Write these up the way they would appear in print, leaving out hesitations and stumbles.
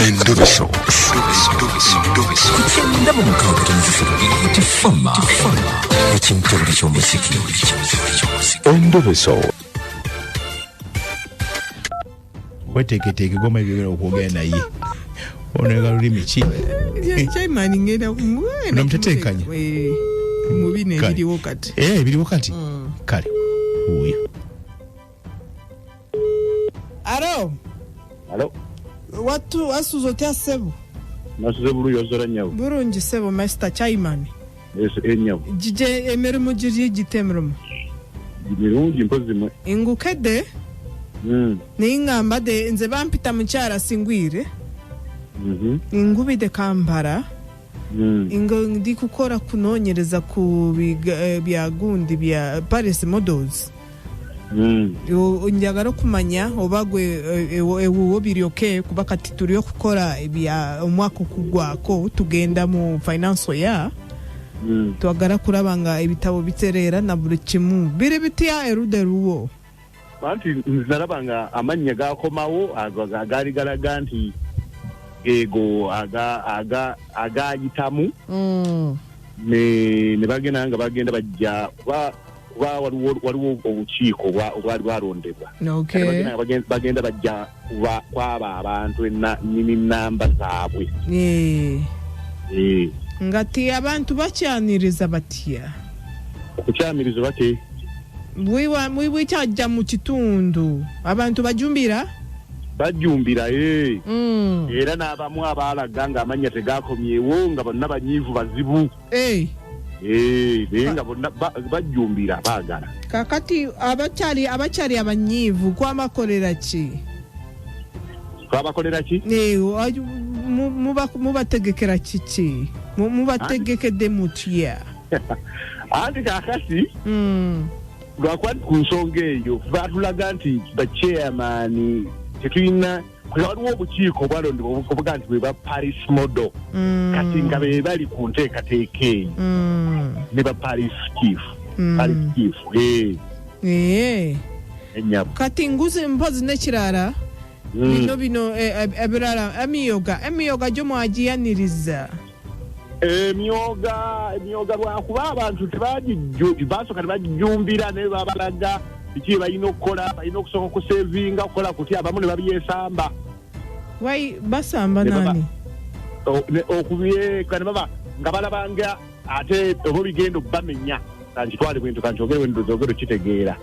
Endobeso. 96 tifama ekimtobuli ky'omuziki. Endobeso. Weteeketeeke goma ebyogera okwogera naye onega lulimi ki? Chairman, ngenda Onamutetenkanya? Mu bino Kale. ebiriwo kati. Eh, ebiriwo kati. Kale wuuyo. Alo. Alo. Watu wasuze otya, ssebo? Nasuze bulungi, ozora nnyabo? Bulungi, ssebo. Master Chairman. Ennyabo. Gije emirimu giri gita emirimu? Mirungi, mpozi mwe? Ngukedde. Naye ŋŋamba de nze bampita mukyala Singwire. Ngubidde Kampala. Ngo ndi kukora kunoonyereza ku bya gundi bya Paris Models. Njagala okumanya oba gwe ewuwo biri okay, kuba kati turi okukora ebya omwaka okugwako, tugenda mu financial year. Twagala kuraba nga ebitabo bitereera na buli kimu biri bitya erudda eruwo. Anti nze nalaba nga amannya gakomawo ago agaali galaga nti ego agayitamu ne bagenda nga bagenda bajja kuba waliwo obukiiko obwali bwalondebwa. Kati bagenda nga bagenda bajja kuba kwaba abantu nnyini namba zaabwe. Eh. Nga ti abantu bakyaniriza batya? Okukyamiriza bate? Bwikyajja mu kitundu abantu bajumbira. Bajjumbira, ee. Era n'abamu abaalaga ng'amannya tegakomyewo nga bonna banyiivu bazibu. Ee, naye nga bonna bajjumbira, baagala. Kakati abakyali abanyiivu kwamakolera ki? Twabakolera ki? Eh, mubategekera kiki? Mubategekedde mutya? Anti kakati lwakuba ku nsonga eyo batulaga nti bachairman tetulina, waliwo obukiiko obwalondebwa obuga nti bwe ba parish model. Kati nga be bali ku nteekateeka eyo ne ba parish chief. Parish chief, eh. Ennyabo. Kati nguzi mpozi n'ekirala. Bino ebirala, emiyoga gyo mwagiyaniriza? Emyoga lwakuba abantu basooka tebagijjumbira, naye babalaga biki bye balina okukola. Balina okusooka okusevinga, okukola kutya, abamu ne babyesamba. Wai basamba? Ne Nani? Okubyeka ne baba nga balabanga ate oba bigenda obbamenya. Kankitwale bwento, kankyogere bwento, zogere okitegeera.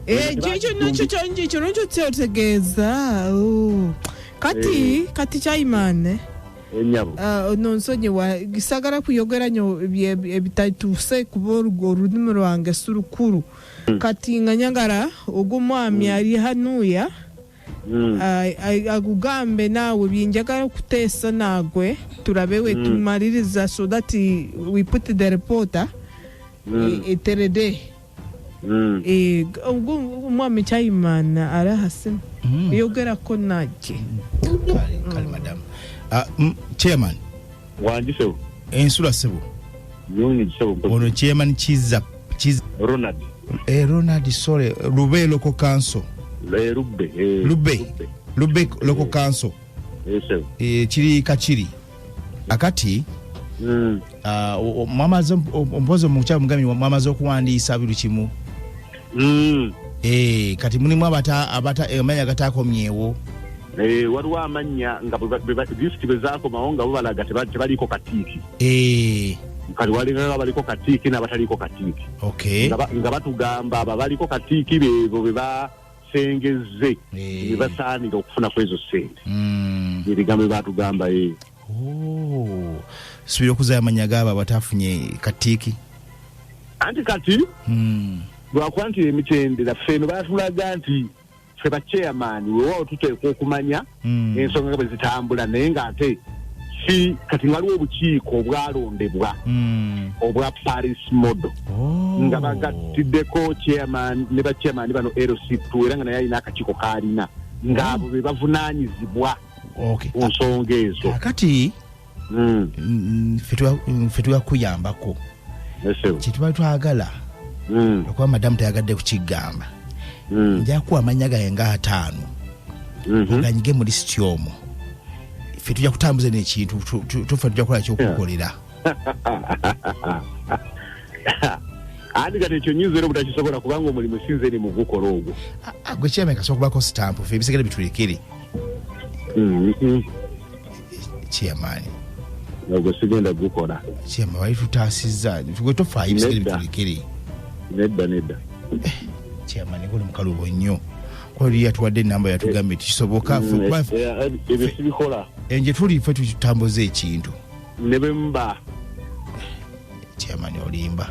Ekyo nakyo nakyo kyotegeeza. Oh. Kati Chairman. Ennyabo. Nonsonyiwa, sagala kuyogera nyo ebitatuuse kuba olulimi lwange si lukulu. Kati nga nyagala ogw'omwami ali hanuya agugambe naawe byenjagala okuteesa nagwe, turabe we tumaliriza so that we put the reporter eterede. Ogwo omwami Chairman arahasi yogerako najje. Kale, kale madam. Ah, chairman. Wangi, sebo. Ensula, sebo? Nnungi, sebo, mpozi. Ono chairman Kiza Kiza Ronald. Eh, Ronald, sorry. Lube Local Council. Lube, eh. Lube, Lube Local Council. Eh, sebo. Eh, kiri kakiri akati. Ah, mwamaze mpozi omukyala mugambi mwamaze okuwandiisa buli kimu? Eh, kati mulimu abata amannya gatakomyewo? Eh, waliwo amannya nga lisiti bwe zakomawo nga bubalaga tebaliko katiiki. Kati walinga baliko katiiki n'abataliiko katiiki. Nga batugamba abo abaliko katiiki beebo be basengezze, be basaanira okufuna ku ezo ssente. Ebigambo bye batugamba, eh. Oh. Subira okuzaayo amannya gaabo abatafunye katiiki? Anti kati lwakuba nti emitendera ffe eno batulaga nti ffe bachairman weewaawo tuteekwa okumanya ensonga nga bwe zitambula, naye ng'ate si kati waliwo obukiiko obwalondebwa obwa parish model. Oh. Nga bagattiddeko chairman ne bachairman bano LC2, era nga naye alina akakiiko k'alina, ng'abo be bavunaanyizibwa ku nsonga ezo. Kati ffe tugakuyambako. Kyetuba twagala, okuba madamu tayagadde kukigamba, nja kuwa amannya gange nga 50, oganyige mu lisiti omwo. Ffe tujja kutambuza n'ekintu, tufa tujja kukola kyokukolera. Anti kati ekyo nyinza era obutakisobola kubanga omulimu sinze ni mugukola ogwo. Gwe chairman kasooka kubako sitampu, ffe ebisigala bitulekere. Chairman. Ogwo sigenda gukola. Chairman wali tutaasizza, gwe tofaayo ebisigala bitulekere. Nedda nedda. Chairman goli mukalubo nnyo. Kwali yatuwadde enamba yatugambye tikisoboka ebyo sibikola. Enje tuli ffe tutambuza ekintu. Ne bwe muba. Chairman olimba.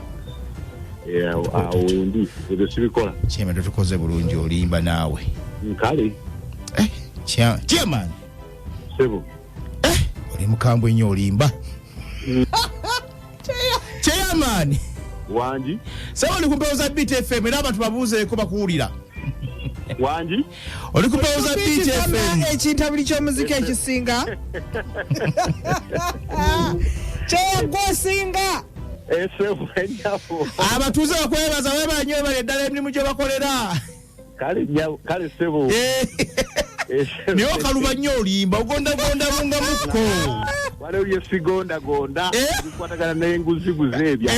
Awo ndi ebyo sibikola. Chairman tukoze bulungi olimba naawe. Nkale. Chairman. Sebo. Oli mukambwe nnyo olimba. Chairman. Wangi. Sebo oli ku mpewo za BT FM era abantu babuuzeeko bakuwulira. Wangi. Oli ku mpewo za BT FM. Ekintabuli ky'omuziki ekisinga. Kyeyagwosinga. Abatuuze bakwebaza webale nnyo webale ddala emirimu gye bakolera. Kale sebo. Naye okaluba nnyo olimba ogondagonda bungamukko. Waliwo bye sigondagonda bikwatagana n'enguziguzi ebyo.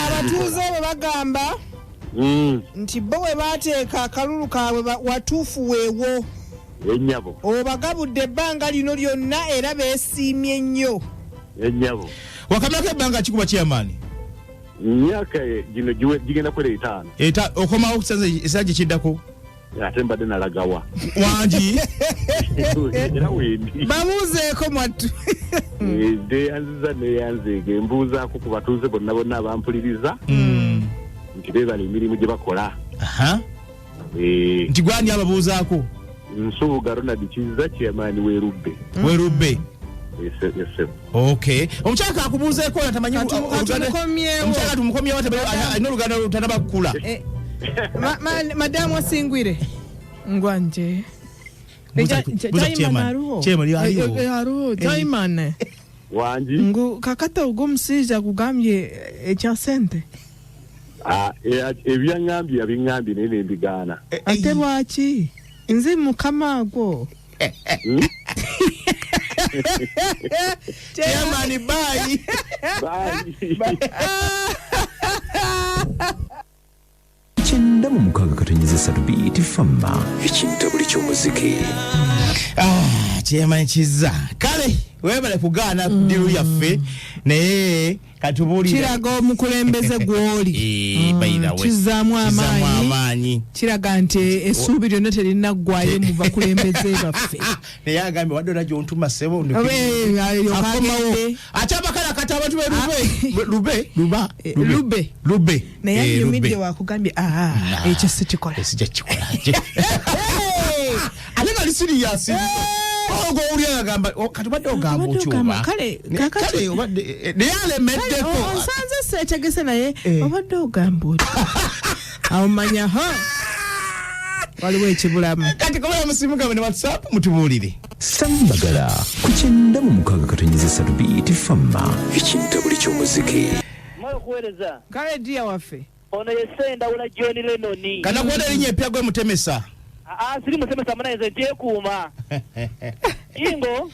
Abatuuze bwe bagamba nti bo bwe bateeka akalulu kaabwe watuufu weewo. Ennyabo. Obagabudde ebbanga lino lyonna era beesiimye nnyo. Ennyabo. Wakamalako ebbanga kikuba chairman? Myaka gino gigenda kwera 5. Okomawo ekisanja ekiddako? Ate mbadde nalagawa. Wangi. Era wendi. Babuuzeeko mwattu. Neyanziza neyanzeege mbuuzaako ku batuuze bonna bonna abampuliriza nti beebala emirimu gye bakola. Nti gwani ababuuzaako? Nsubuga Ronald Kizza chairman w'Erubbe. W'Erubbe. Okay. Omukyala akubuuzeeko atamanyi omukyala tumukomyewo alina oluganda lutanaba kukula. Madamu Asingwire. Ngwanje. Chairman. Wangi. Ngu kakata ogwo omusajja akugambye ekya ssente. Ebyaŋŋambye yabiŋŋambye naye ne mbigaana. Ate lwaki? Nze mukama gwo. Chairman, bye. Bye. 96.3 BT FM ekintabuli ky'omuziki. Chairman Kizza. Kale webale kugaana deal yaffe naye katubuulire. Kiraga omukulembeze gw'oli. Kizzaamu amaanyi. Kiraga nti essuubi lyonna terinaggwayo mu bakulembeze baffe. Naye agambye wadde olajja ontuma ssebo. Akomawo. Ate abakala kati abantu be Lube. Lube. Naye anyumidde wakugambye ekyo sikikola. Sijja kikola. Ate nga li serious. Ogo uli agamba kati obadde ogamba otyo. Kale obadde naye alemeddeko. Onsanze seetegese naye obadde ogamba otyo. Awo manya waliwo ekibulamu. Kati kubera musimu gamwe ne WhatsApp mutubuulire. Sambagala ku 96.3 BT FM ekintabuli ky'omuziki. Mwayo kuweereza. Kale dia waffe. Ono ye Sendawula John Lennon. Kana kuwada erinnya eppya gwe mutemesa. Siri mutemesa munaye nze nkyekuuma. Ingo.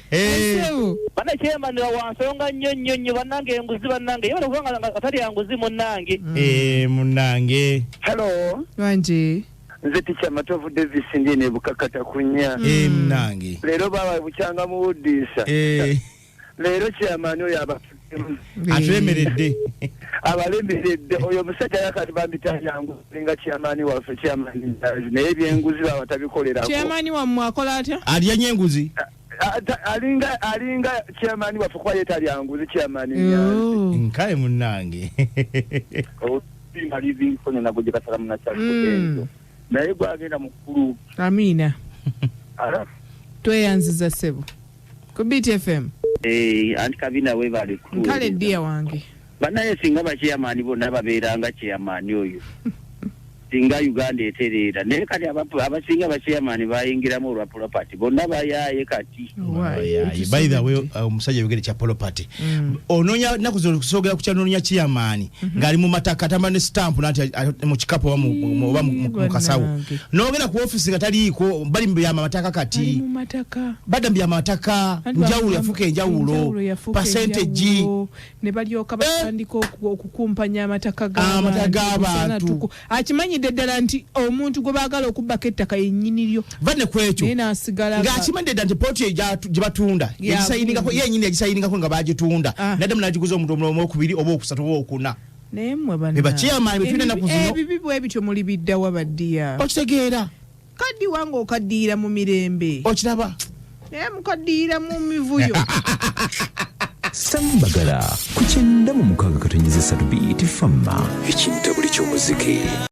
Bana chairman wa nsonga nnyo nnyo nnyo bannange enguzi bannange. Yebale kubanga atali ya nguzi munnange. Munnange. Hello. Wangi. Nze Teacher Matovu Davis ndi ne Bukakata kunya. Munnange. Leero baba bukyanga muwuddisa. Leero chairman oyo atulemeredde. Abalemeredde oyo omusajja yakati bambita yangu linga chairman waffe chairman naye ebyenguzi baba tabikolerako. Chairman wammwe akola atya? Alya nnyo enguzi. Alinga chairman waffe kuba ye talya nguzi chairman Nyanzi. Nkale munnange. Naye gwagenda mukulu. Amina. Tweyanziza ssebo. Ku BT FM. Anti kabina webale kuweereza. Nkale dia wange. Banaye singa ba chairman bonna babeeranga chairman oyo. Singa Uganda etereera, naye kati abasinga bachairman bayingiramu olwa property, bonna bayaaye kati. Aye, by the way, omusajja yogere kya property, onoonya naku zino kusogera ku kyanoonya chairman ng'ali mu mataka, atamba ne stamp nanti mu kikapu oba mu kasawo. Bannange. N'ogenda ku office nga taliiko, bali mu byama mataka Ali kati mu mataka. Badda mu byama mataka. Anti Njawulo yafuuka enjawulo, yafuuka percentage. Enjawulo, ne balyoka batandika okukumpanya amataka Amataka g'abantu. g'abantu. Akimanyidde ddala nti omuntu gwe baagala okubbako ettaka yennyini lyo, Va ne ku ekyo, naye n'asigala ng'akimanyidde dda nti ploti gye batunda yagisayiningako yenyini, yagisayiningako nga bagitunda, naddamu n'agiguza omuntu omulala owokubiri oba okusatu oba okuna. Naye mmwe Be bachairman be tulina ennaku zino. Ebibi bwe bityo muli biddawa, baddiya? Okitegeera? Kaddi wange okaddiira mu mirembe, Okiraba? naye mukaddiira mu mivuyo. Sambagala ku 96.3 Beat Fama, ekintabuli ky'omuziki.